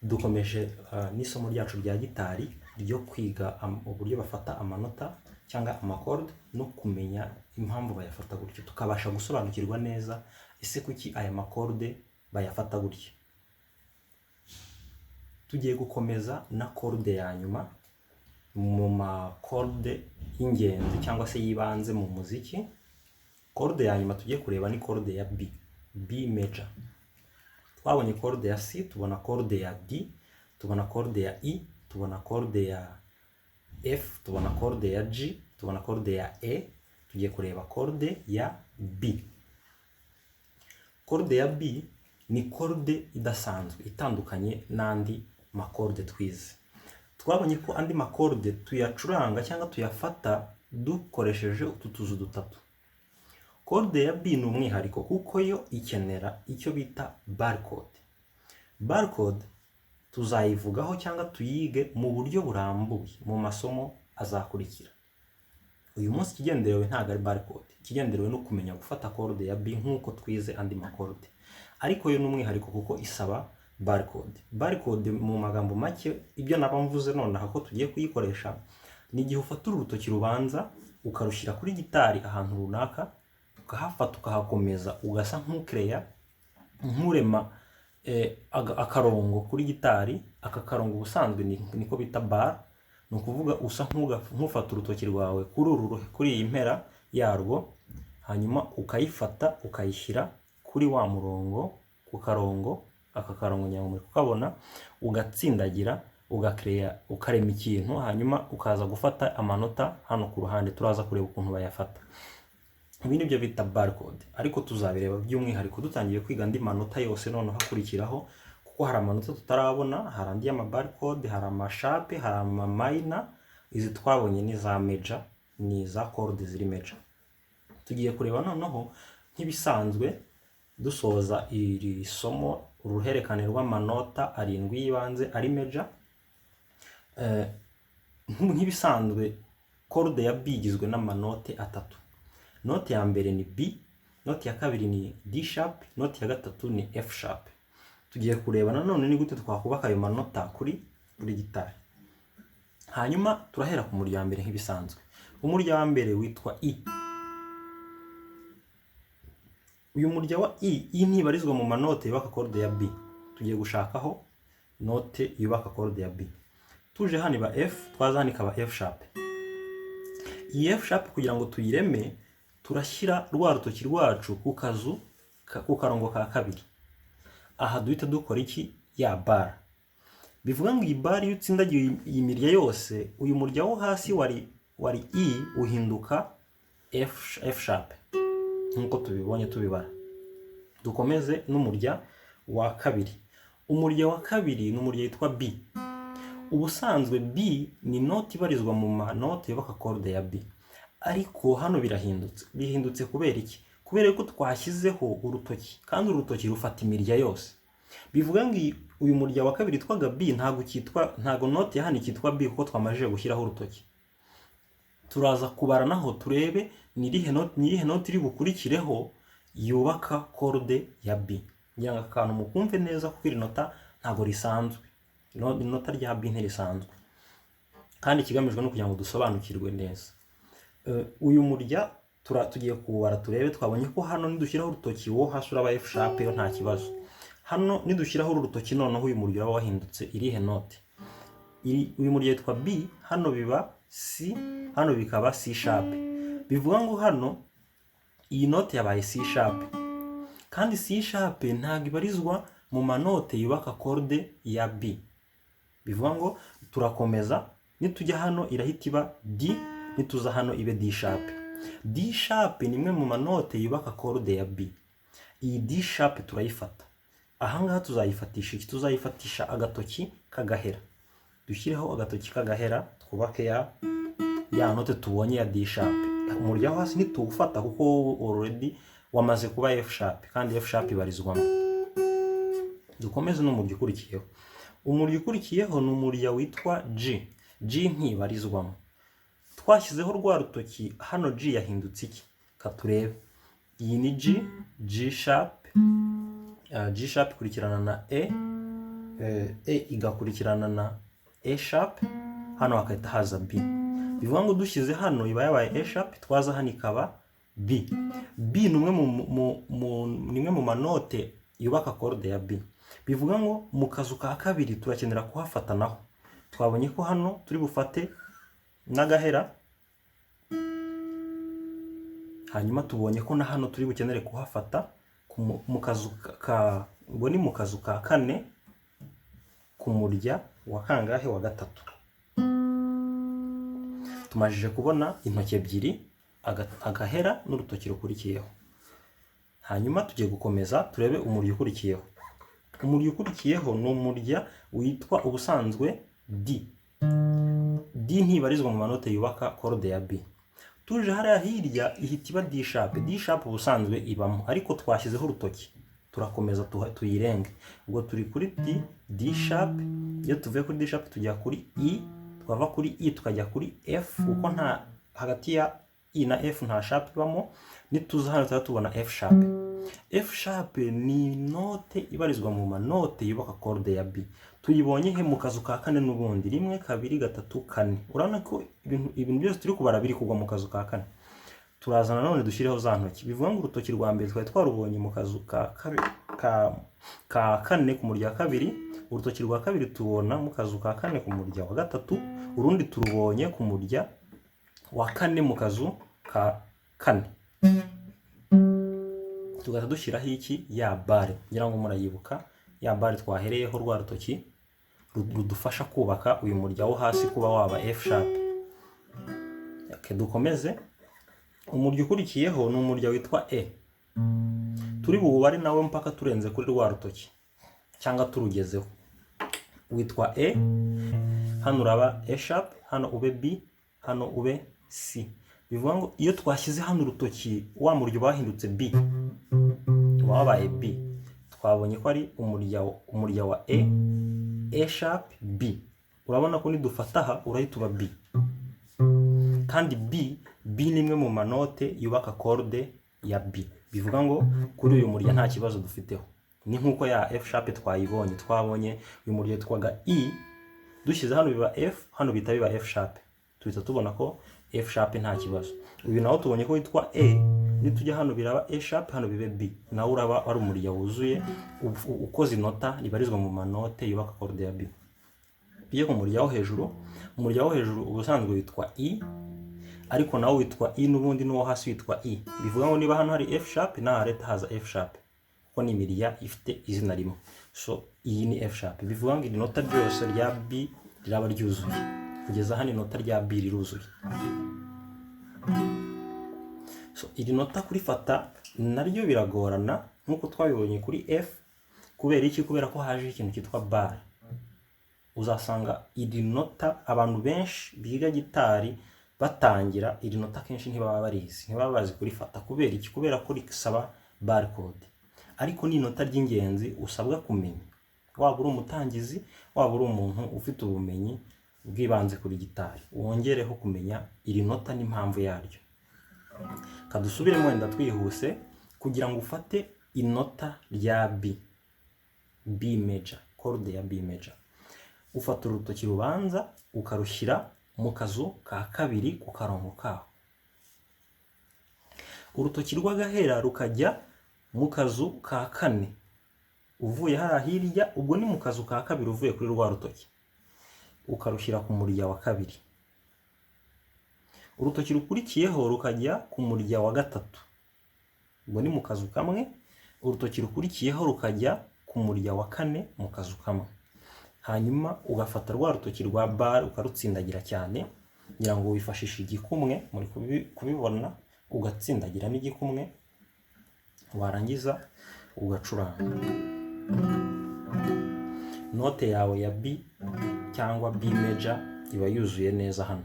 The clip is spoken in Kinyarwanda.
Dukomeje n'isomo ryacu rya gitari ryo kwiga uburyo bafata amanota cyangwa amakorde no kumenya impamvu bayafata gutyo, tukabasha gusobanukirwa neza ese kuki aya makorde bayafata gutya. Tugiye gukomeza na corde ya nyuma mu makorde y'ingenzi cyangwa se y'ibanze mu muziki. Corde ya nyuma tugiye kureba ni corde ya B, B major. Twabonye corde ya C, tubona corde ya D, tubona corde ya E, tubona corde ya F, tubona corde ya G, tubona corde ya E. Tugiye kureba corde ya B. Corde ya B ni corde idasanzwe, itandukanye n'andi makorde twize. Twabonye ko andi makorde tuyacuranga cyangwa tuyafata dukoresheje utu tuzu dutatu. Corde ya B ni umwihariko kuko yo ikenera icyo bita bar chord. Bar chord tuzayivugaho cyangwa tuyige mu buryo burambuye mu masomo azakurikira. Uyu munsi ikigenderewe ntabwo ari bar chord, ikigenderewe no kumenya gufata corde ya B nk'uko twize andi makorde. Ariko yo ni umwihariko kuko isaba bar chord. Bar chord mu magambo make, ibyo naba mvuze nonaha ko tugiye kuyikoresha, ni igihe ufata uru rutoki rubanza ukarushyira kuri gitari ahantu runaka, ukahafata ukahakomeza, ugasa nk'ukereya, nk'urema akarongo kuri gitari. Aka karongo ubusanzwe niko bita bar. Ni ukuvuga usa nk'ufata urutoki rwawe kuri iyi mpera yarwo, hanyuma ukayifata ukayishyira kuri wa murongo, ku karongo. Aka karongo ngira ngo muri kukabona, ugatsindagira, ugakereya, ukarema ikintu, hanyuma ukaza gufata amanota hano ku ruhande. Turaza kureba ukuntu bayafata. Ibi nibyo bita bar chord, ariko tuzabireba by'umwihariko dutangiye kwiga andi manota yose noneho akurikiraho, kuko hari amanota tutarabona. Hari andi y'ama bar chord, hari ama sharp, hari ama minor. Izi twabonye ni za major, ni za chord ziri major. Tugiye kureba noneho nk'ibisanzwe dusoza iri somo uruhererekane rw'amanota arindwi y'ibanze ari major. Nk'ibisanzwe chord ya B igizwe n'amanote atatu. Note ya mbere ni B, note ya kabiri ni D sharp, note ya gatatu ni F sharp. Tugiye kureba nanone ni gute twakubaka ayo manota kuri gitari. Hanyuma turahera ku murya wa mbere nk'ibisanzwe. Umurya wa mbere witwa E. Uyu murya wa E, E ntibarizwa mu manote yubaka chord ya B. Tugiye gushakaho note yubaka chord ya B. Tuje hano iba F, twaza hano ikaba F sharp. Iyi F sharp kugira ngo tuyireme, turashyira rwa rutoki rwacu ku kazu ku karongo ka kabiri. Aha duhita dukora iki? Ya bar. Bivuga ngo iyi bar, iyo utsindagiye iyi mirya yose, uyu murya wo hasi wari E uhinduka F sharp nk'uko tubibonye tubibara. Dukomeze n'umurya wa kabiri. Umurya wa kabiri ni umurya witwa B. Ubusanzwe B ni note ibarizwa mu manote yubaka chord ya B, ariko hano birahindutse. Bihindutse kubera iki? Kubera ko twashyizeho urutoki, kandi urutoki rufata imirya yose. Bivuga ngo uyu murya wa kabiri witwaga B ntabwo cyitwa, ntabwo note ya hano ikitwa B kuko twamajije gushyiraho urutoki. Turaza kubara naho turebe ni irihe note iri bukurikireho yubaka chord ya B. Ngira ngo akantu mukumve neza, kuko iri nota ntabwo risanzwe. Inota rya B ntirisanzwe, kandi ikigamijwe ni ukugira ngo dusobanukirwe neza. Uyu murya tugiye kuwubara turebe. Twabonye ko hano nidushyiraho urutoki wo hasi uraba F sharp, yo nta kibazo. Hano nidushyiraho uru rutoki, noneho uyu murya uraba wahindutse irihe note? Uyu murya witwa B, hano biba C, hano bikaba C sharp. Bivuga ngo hano iyi note yabaye C sharp, kandi C sharp ntabwo ibarizwa mu manote yubaka chord ya B. Bivuga ngo turakomeza, nitujya hano irahita iba D, nituza hano ibe D sharp. D sharp ni imwe mu manote yubaka chord ya B. Iyi D sharp turayifata ahangaha. Tuzayifatisha iki? Tuzayifatisha agatoki k'agahera. Dushyireho agatoki k'agahera, twubake ya note tubonye ya D sharp. Umurya wo hasi ntituwufata kuko wowe already wamaze kuba F sharp, kandi F sharp ibarizwamo. Dukomeze n'umurya ukurikiyeho. Umurya ukurikiyeho ni umurya witwa G. G ntibarizwamo. Twashyizeho rwa rutoki, hano G yahindutse iki? Katurebe. Iyi ni G, G sharp, G sharp ikurikirana na E, E igakurikirana na A sharp, hano hakahita haza B. Bivuga ngo dushyize hano iba yabaye A sharp, twaza hano ikaba B. B ni umwe mu ni imwe mu manote yubaka chord ya B. Bivuga ngo mu kazu ka kabiri turakenera kuhafata naho. Twabonye ko hano turi bufate n'agahera, hanyuma tubonye ko na hano turi bukenere kuhafata mu kazu ka, ubwo ni mu kazu ka kane ku murya wa kangahe? Wa gatatu. Tumajije kubona intoki ebyiri, agahera n'urutoki rukurikiyeho. Hanyuma tugiye gukomeza turebe umurya ukurikiyeho. Umurya ukurikiyeho ni umurya witwa ubusanzwe D. D ntibarizwa mu manote yubaka chord ya B. Tuje hariya hirya ihita iba D sharp. D sharp ubusanzwe ibamo, ariko twashyizeho urutoki, turakomeza tuyirenge. Ubwo turi kuri D, D sharp. Iyo tuvuye kuri D sharp tujya kuri E, twava kuri E tukajya kuri F, kuko nta hagati ya E na F nta sharp ibamo. Nituza hano tuba tubona F sharp. F sharp ni note ibarizwa mu manote yubaka chord ya B. Tuyibonye he? Mu kazu ka kane n'ubundi, rimwe, kabiri, gatatu, kane. Urabona ko ibintu byose turi kubara biri kugwa mu kazu ka kane. Turaza nanone dushyireho za ntoki. Bivuga ngo urutoki rwa mbere twari twarubonye mu kazu ka kane ku murya wa kabiri, urutoki rwa kabiri tubona mu kazu ka kane ku murya wa gatatu, urundi turubonye ku murya wa kane mu kazu ka kane. Tugahita dushyiraho iki? Ya barre. Ngira ngo murayibuka, ya barre twahereyeho, rwa rutoki rudufasha kubaka uyu murya wo hasi kuba waba F sharp. Okay, dukomeze. Umurya ukurikiyeho ni umurya witwa E. Turi buwubare nawe mpaka turenze kuri rwa rutoki cyangwa turugezeho. Witwa E. Hano uraba A sharp, hano ube B, hano ube C. Bivuga ngo iyo twashyize hano urutoki, wa murya uba wahindutse B, uba wabaye B. Twabonye ko ari umurya wa E, A sharp, B. Urabona ko nidufata aha urahita uba B, kandi B ni imwe mu manote yubaka chord ya B. Bivuga ngo kuri uyu murya nta kibazo dufiteho. Ni nk'uko ya F sharp twayibonye. Twabonye uyu murya witwaga E, dushyize hano biba F, hano bihita biba F sharp, tuhita tubona ko F sharp nta kibazo. Uyu nawo tubonye ko witwa E, nitujya hano biraba A sharp, hano bibe B, nawo uraba ari umurya wuzuye ukoze inota ribarizwa mu manote yubaka chord ya B. Tujye ku murya wo hejuru. Umurya wo hejuru ubusanzwe witwa E, ariko nawo witwa E n'ubundi, n'uwo hasi witwa E. Bivuga ngo niba hano hari F sharp, n'aha harahita haza F sharp, kuko ni imirya ifite izina rimwe. So iyi ni F sharp. Bivuga ngo iri nota ryose rya B riraba ryuzuye. Kugeza hano inota rya B riruzuye. So iri nota kurifata naryo biragorana nk'uko twabibonye kuri F. Kubera iki? Kubera ko haje ikintu cyitwa barre. Uzasanga iri nota abantu benshi biga gitari batangira, iri nota akenshi ntibaba barizi, ntibaba bazi kurifata. Kubera iki? Kubera ko risaba barre chord. Ariko ni inota ry'ingenzi usabwa kumenya, waba uri umutangizi, waba uri umuntu ufite ubumenyi bw'ibanze kuri gitari, wongereho kumenya iri nota n'impamvu yaryo. Kadusubiremo wenda twihuse. Kugira ngo ufate inota rya B, B major, chord ya B major, ufata urutoki rubanza ukarushyira mu kazu ka kabiri ku karongo kaho, urutoki rw'agahera rukajya mu kazu ka kane uvuye hariya hirya, ubwo ni mu kazu ka kabiri uvuye kuri rwa rutoki, ukarushyira ku murya wa kabiri. Urutoki rukurikiyeho rukajya ku murya wa gatatu, ubwo ni mu kazu kamwe. Urutoki rukurikiyeho rukajya ku murya wa kane mu kazu kamwe. Hanyuma ugafata rwa rutoki rwa barre ukarutsindagira cyane. Kugira ngo wifashishe igikumwe, muri kubibona, ugatsindagira n'igikumwe, warangiza ugacuranga note yawe ya B cyangwa B major, iba yuzuye neza hano.